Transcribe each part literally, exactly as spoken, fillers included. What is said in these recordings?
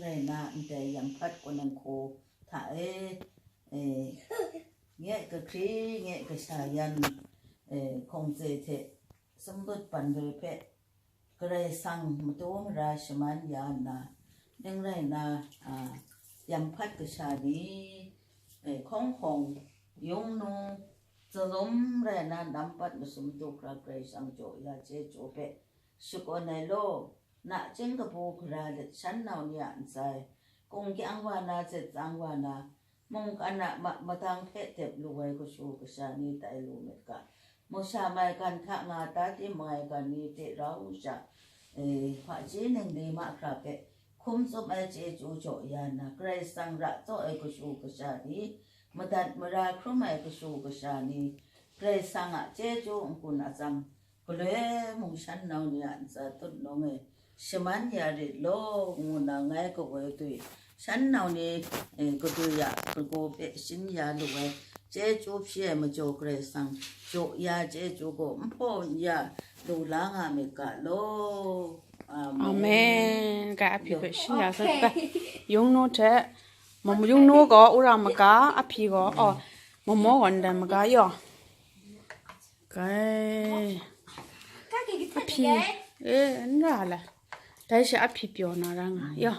Rai na ndai yam hpat kaw nang hku hta e, e, nye kahkri, nye kasha yan, e, hkawng tse hte sumdut ban re hpe Karai Kasang matu mara shaman ya nna, ning rai na, a, yam hpat kasha ni, e, hkawng hkawng, yungnung, zalum rai na nampat masum du hkra Karai Kasang jaw ya chyeju hpe shakawn ai law, nachying kabu gara lit shan nau ni a ntsa e, kungkyang wa na, zet tsang wa na, mungkan a ma-, madang hpe dep lu ai kashu kasha ni tai lu myit ga, masha maigan hta nga ta tim maigan ni hte rau sha, e, hpaji ningli mahkra hpe hkum tsup ai chyeju jaw ya nna, Karai Kasang ra tsaw ai kashu kasha ni, madat mara hkrum ai kashu kasha ni, Karai Kasang a chyeju n-gun atsam, galoi mung shan nau ni a ntsa tutnung e shaman ya rit law, ngu nna ngai kawoi dwi shan nau ni, e, kadwi a hpunggu hpe shin ya lu ai chyeju hpyi ai majaw Karai Kasang jaw ya chyeju gaw n hpaw n ya lu la nga myit ga law. Amen. Amen. Kai a hpyi hpe shin ya sat kai. Yungnu hte, mam-, yungnu gaw ura maga, a hpyi gaw, oh, mamo gaw ndai maga yaw. Kai. A hpyi, e, n ra la. Dai she a hpyi pyaw na ra nga yaw.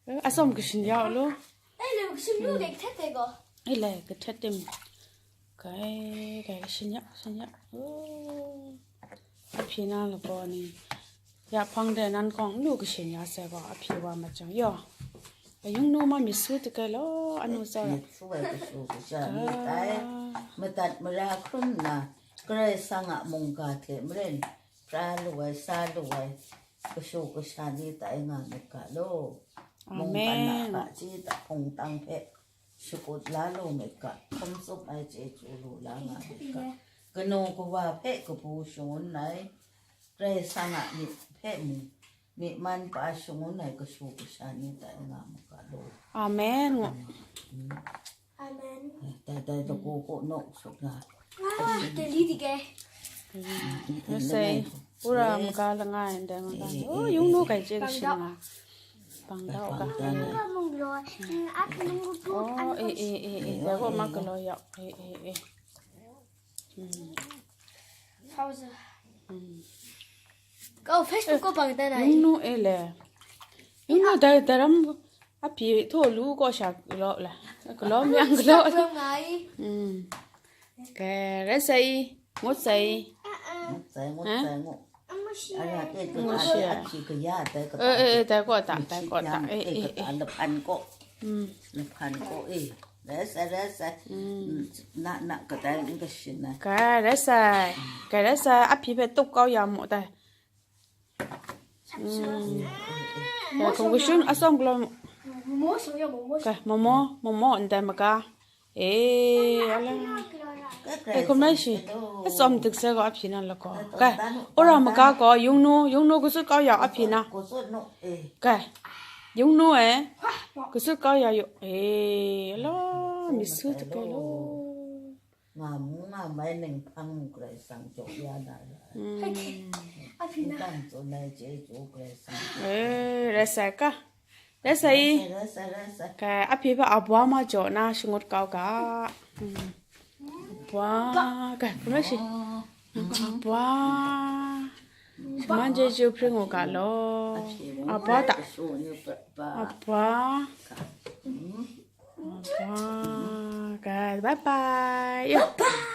E, atsawm kashin ya u law. Ai le, kashin lu de, kahtet de gaw. Ai le, kahtet de mi. Kai, kai, kashin ya, kashin ya. Oh. A hpyi na lagaw ni, ya hpang de nan hkawng n lu kashin ya sai gaw, a hpyi wa ma jang yaw. Ayung nu ma mi su de kai law, anu tsawra. Myit su ai kashu kasha ni tai, madat mara hkrum nna, Karai Kasang a mungga hte maren pra lu ai, sa lu ai kashu kasha ni tai nga myit ga law. Mungkan a Amen. Hpaji hta hpungtang hpe shakut la lu myit ga, hkum tsup ai chyeju lu la nga myit ga, kanu kawa hpe kabu shangun ai, Karai Kasang a myit hpe mung, myi man pa shangun ai kashu kasha ni tai nga mu ga law. Amen. Ngu. Amen. Dai, dai, da ko ko nok suk na. Ah, deli di ke. Masai, pura maga langai ndai maga. Oh, yung nu kai chye kashin nga. Pang da, pang da. Ka mung lo, mm, at nung bu, oh, eh, eh, eh, eh, da ko ma ka lo yap. Eh, eh, eh. Mm. How's it? Mm. Ko Facebook ko pang da na. Yung nu eh le. Yung nu dai, dai ram a pyi tho lu ko sha lo la. Ko lo myang ko lo. Ngai. Mm. Ke, rai sai, ngut sai. Ngut sai, ngut sai, ngut. Ara te, ngut sai. A pyi kaya dai ka. Eh, eh, dai ko ta, dai ko ta. Eh, eh, eh. Laphan ko. Mm. Laphan ko eh. Rai sai, rai sai. Mm. Na, na, kadai n kashin ai. Kai, rai sai. Kai, rai sai. A pyi hpe tup kau ya mu tai. Mm. Kai, kung kashun asom kalo. Momo so ya, momo. Kai, momo, momo ndai maga. Eh, ala. Eh, kum rai shi. Asom dik sai ko a pyi na la ko. Kai, ora maga ko, yung nu, yung nu kasut kau ya a pyi na. Kai, yung nu eh. Kasut kau ya yu. Eh, ala, mi su tu kai lo. Nga mu nga mai ning hpang mu Karai Kasang jaw ya na ra. Mm. N tang tsun ai chyeju Karai Kasang. Eh, rai sai ka. Rai sai. Rai sai, rai sai, rai sai. Kai, a pyi hpe a bwa ma jaw na shangut kau ga. Mm. Bwa, kai, kum rai shi. Oh. A bwa. Shaman chyeju hpring u ga law. A bwa ta. A bwa. Mm. A bwa. Kai, bye bye. Bye bye.